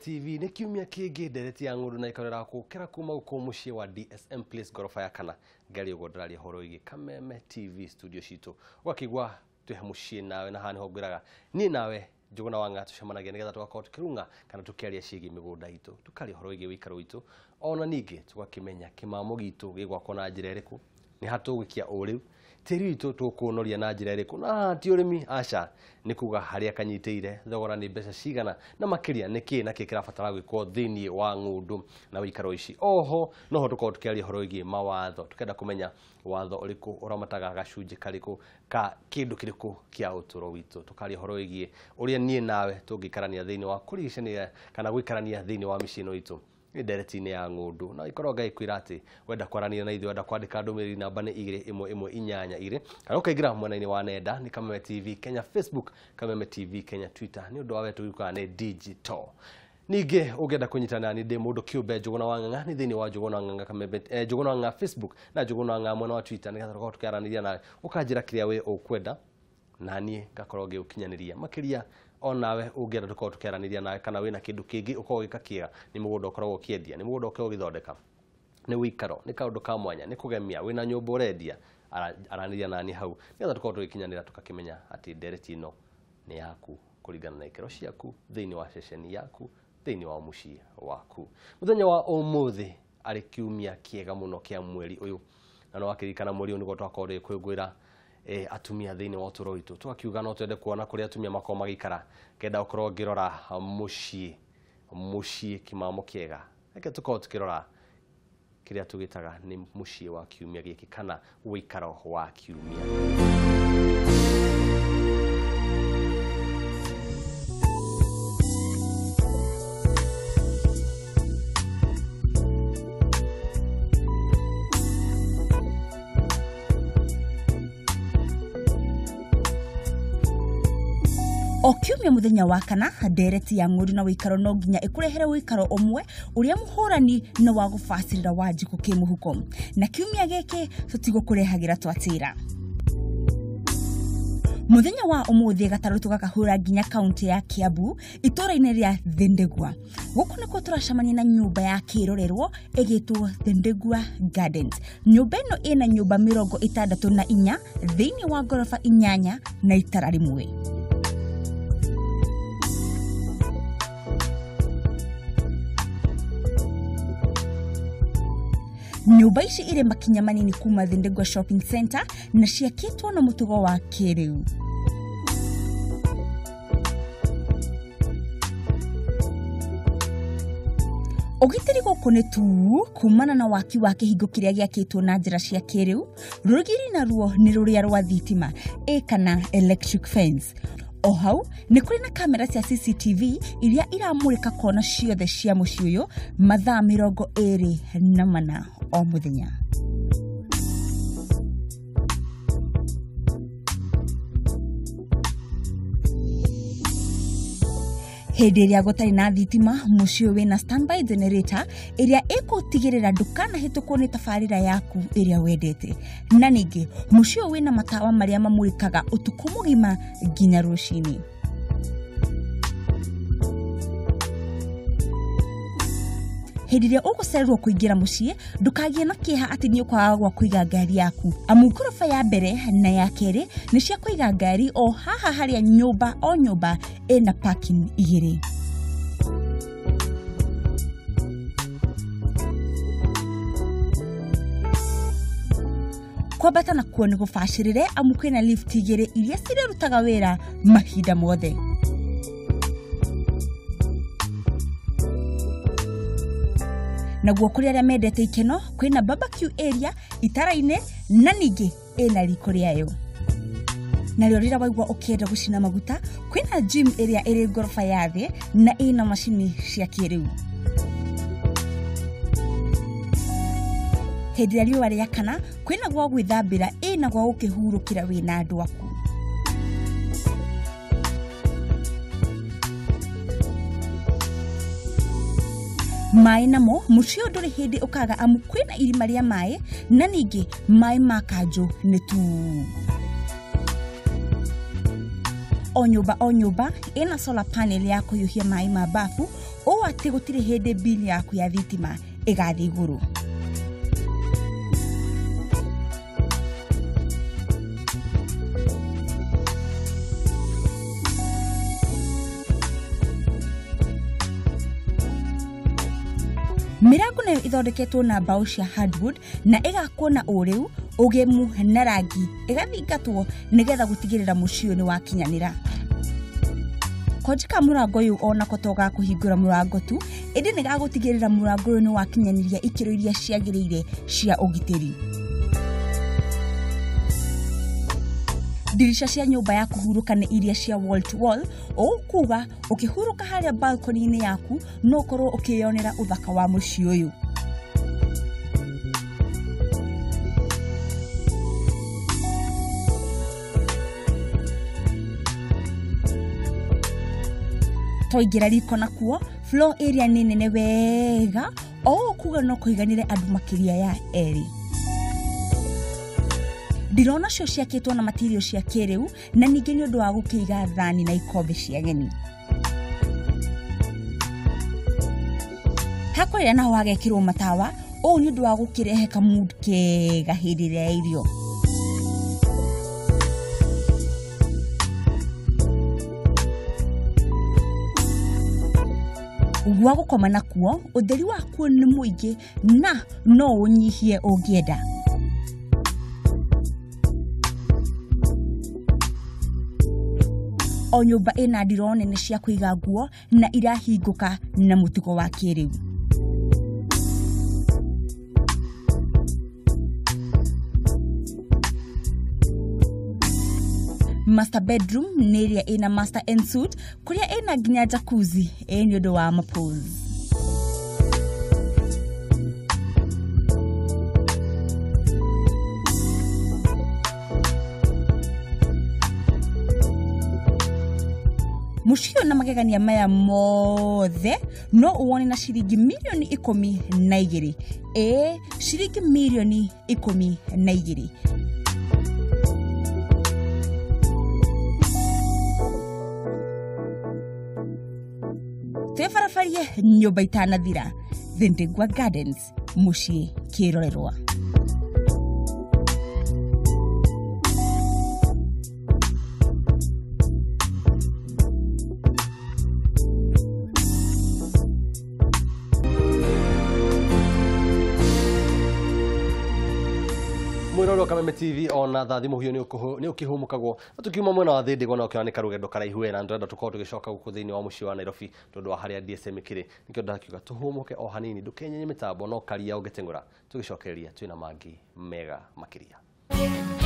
TV nĩ kiumia kĩngĩ ndereti ya ng'ũndũ na ikarora gũkĩra kuma gũkũ mũciĩ wa DSM Place ngoroba ya kana ngari ũguo ndĩraria ũhoro wĩgiĩ Kameme TV studio citũ ũgakĩigua twĩ mũciĩ nawe na haha nĩho ngwĩraga niĩ nawe Njũgũna wa Ng'ang'a tũcemanagia nĩgetha tũgakorwo tũkĩrung'a kana tũkĩaria ciĩgiĩ mĩgũnda itũ, tũkaria ũhoro wĩgiĩ wĩikaro witũ, ona ningĩ tũgakĩmenya kĩmamo gitũ gĩgwakwo na njĩra ĩrĩkũ, nĩ ha tũgũikia ũrĩu, tĩri witũ tũkũũnoria na njĩra ĩrĩkũ, na haha ti ũrĩmi aca, nĩ kuga harĩa kanyitĩire thogora nĩ mbeca cigana, na makĩria nĩ kĩ na kĩ kĩrabatara gwĩkwo thĩinĩ wa ng'ũndũ na wĩikaro ici. Oho noho tũkorwo tũkĩaria ũhoro wĩgiĩ mawatho, tũkenda kũmenya watho ũrĩkũ ũramataga gacunjĩ karĩkũ ka kĩndũ kĩrĩkũ kĩa ũtũro witũ, tũkaria ũhoro wĩgiĩ ũrĩa niĩ nawe tũngĩikarania thĩinĩ wa kũrigicania kana gũikarania thĩinĩ wa mĩciĩ ĩno itũ. Nĩ ndereti-inĩ ya ng'ũndũ na ikorwo ngagĩkwĩra atĩ wenda kwaranĩria na ithuĩ, wenda kwandĩka ndũmĩrĩri namba nĩ 21182 kana ũkaingĩra mwena-inĩ wa nenda nĩ Kameme TV Kenya Facebook, Kameme TV Kenya Twitter, nĩ ũndũ wa we tũgĩũkaga nĩ digital. Ningĩ ũngĩenda kũnyitana nĩ ndĩ mũndũ kĩũmbe Njũgũna wa Ng'ang'a nĩ thĩinĩ wa Njũgũna wa Ng'ang'a Kameme, Njũgũna wa Ng'ang'a Facebook na Njũgũna wa Ng'ang'a mwena wa Twitter, nĩgetha tũkorwo tũkĩaranĩria nawe ũkanjĩra kĩrĩa we ũkwenda na niĩ ngakorwo ngĩũkinyanĩria. Makĩria onawe ũngĩenda tũkorwo tũkĩaranĩria nawe kana wĩna kĩndũ kĩngĩ ũkorwo ũgĩka kĩega, nĩ mũgũnda ũkoragwo ũkĩendia, nĩ mũgũnda ũkoragwo ũgĩthondeka, nĩ wĩikaro, nĩ kaũndũ ka mwanya, nĩ kũgemia, wĩna nyũmba ũrendia, aranĩria nani hau nĩgetha tũkorwo tũgĩkinyanĩra tũgakĩmenya atĩ ndereti ĩno nĩ yaku kũringana na ikĩro ciaku thĩinĩ wa ceceni yaku thĩinĩ wa mũciĩ waku. Mũthenya wa ũmũthĩ arĩ kiumia kĩega mũno kĩa mweri ũyũ, na no wakĩririkana mweri ũyũ nĩguo twakorwo tũgĩkũngũĩra atumia thĩinĩ wa ũtũũro witũ, tũgakiuga no twende kuona kũrĩa atumia makoragwo magĩikara, ngenda gũkorwo ngĩrora mũciĩ mũciĩ kĩmamo kĩega, reke tũkorwo tũkĩrora kĩrĩa tũgĩtaga nĩ mũciĩ wa kiumia gĩkĩ kana wĩikaro wa kiumia. O kiumia muthenya wa kana ndereti ya ng'ũndũ na wĩikaro no nginya ĩkũrehere wĩikaro ũmwe ũrĩa mũhũrani na wa gũbacĩrĩra wa njikũ kĩmũhuko, na kiumia gĩkĩ tũtigũkũrehagĩra twatĩra. Mũthenya wa ũmũthĩ gatarũ tũgakahũra nginya kaunti ya Kiambu itũũra-inĩ rĩa Thindigua. Gũkũ nĩkuo tũracemania na nyũmba ya kĩrorerwo ĩgĩtwo Thindigua Gardens. Nyũmba ĩno ĩna nyũmba 64 thĩinĩ wa ngoroba 8 na itara rĩmwe. Nyũmba ici irĩ makinya manini kuma Thindigua Shopping Center na ciakĩtwo na mũtugo wa kĩrĩu. Ũgitĩri gũkũ nĩ tu kumana na waki wa kĩhingo kĩrĩa gĩakĩtwo na njĩra cia kĩrĩu. Rũgiri naruo nĩ rũrĩa rwa thitima ĩ kana electric fence. O hau nĩ kũrĩ na kamera cia CCTV iria iramũrĩka kona ciothe cia mũciĩ ũyũ mathaa 24 o mũthenya. Hĩndĩ ĩrĩa gũtarĩ na thitima, mũciĩ ũyũ wĩna standby generator ĩrĩa ĩgũtigĩrĩra ndũkanahĩtũkwo nĩ tabarĩra yaku ĩrĩa wendete. Na ningĩ mũciĩ ũyũ wĩna matawa marĩa mamũrĩkaga ũtukũ mũgima nginya rũcinĩ. Hĩndĩ ĩrĩa ũgũcererwo kũingĩra mũciĩ, ndũkagĩe na kĩeha atĩ nĩ ũkwaga gwa kũiga ngari yaku, amu ngoroba ya mbere na ya kerĩ nĩ cia kũiga ngari o haha harĩa nyũmba o nyũmba ĩna parking 2. Kwambata nakuo nĩ gũbacĩrĩre amu kwĩna lift 2 iria cirĩrutaga wĩra mahinda mothe. Naguo kũrĩ arĩa mendete ikeno kwĩna barbecue area itara-inĩ na ningĩ ĩna riko rĩayo. Narĩo rĩrĩa waigua ũkĩenda gũcina maguta kwĩna gym ĩrĩa ĩrĩ ngoroba ya thĩ na ĩna macini cia kĩrĩu. Hĩndĩ ĩrĩa riũa rĩakana kwĩna gwa gwĩthambĩra ĩna gwa gũkĩhurũkĩra wĩna andũ aku. Maĩ namo mũciĩ ũyũ ndũrĩ hĩndĩ ũkaga amu kwĩna irima rĩa maĩ na ningĩ maĩ ma kanjũ nĩ tu. O nyũmba o nyũmba ĩna solar panel ya kũhiũhia maĩ ma bafu, ũũ atĩ gũtirĩ hĩndĩ bili yaku ya thitima ĩgathiĩ igũrũ. Mĩrango nayo ĩthondeketwo na mbaũ cia hardwood na ĩgakwo na ũrĩu, ũgemu na rangi, ĩgathingatwo nĩgetha gũtigĩrĩra mũciĩ ũyũ nĩ wakinyanĩra. Konji ka mũrango ũyũ onako to ga kũhingũra mũrango tu, ĩndĩ nĩ gagũtigĩrĩra mũrango ũyũ nĩ wakinyanĩria ikĩro iria ciagĩrĩire cia ũgitĩri. Ndirica cia nyũmba ya kũhurũka nĩ iria cia wall to wall, ũũ kuga ũkĩhurũka harĩa balcony-inĩ yaku no ũkorwo ũkĩyonera ũthaka wa mũciĩ ũyũ. Twaingĩra riko nakuo, floor area nĩ nene wega, o ũũ kuga no kũiganĩre andũ makĩria ya erĩ. Ndirona cio ciakĩtwo na material cia kĩrĩu na ningĩ nĩ ũndũ wa gũkĩiga thani na ikombe cia ageni. Hakũrĩa naho hagekĩrwo matawa, ũũ nĩ ũndũ wa gũkĩrehe kamood kega hĩndĩ ĩrĩa ya irio. Gwa gũkoma nakuo, ũtheri wakuo nĩ mũingĩ na no ũnyihie ũngĩenda. O nyũmba ĩna ndiroo nene cia kũiga nguo na irahingũka na mũtugo wa kĩrĩu. Master bedroom nĩ ĩrĩa ĩna master en suite, kũrĩa ĩna nginya jacuzzi, ĩ nĩ ũndũ wa mapose. Mũciĩ ũyũ na magegania maya mothe no ũwone na ciringi mirioni 12. Ĩ ciringi mirioni 12. Twĩbarabarie nyũmba itanathira. Thindigua Gardens, mũciĩ kĩrorerwa. Mwiroro Kameme TV ona thaa thimũ hiũ nĩ ũkĩhũmũkagwo na tũkiuma mwena wa Thindigua na ũkĩona nĩ karũgendo karaihu we na ndĩrenda tũkorwo tũgĩcoka gũkũ thĩinĩ wa mũciĩ wa Nairobi tondũ wa harĩa DSM ĩkĩrĩ nĩkĩo ndakiuga tũhũmũke o hanini ndũkenyenye mĩtambo no karia ũngĩteng'ũra tũgĩcokereria twĩna mangĩ mega makĩria.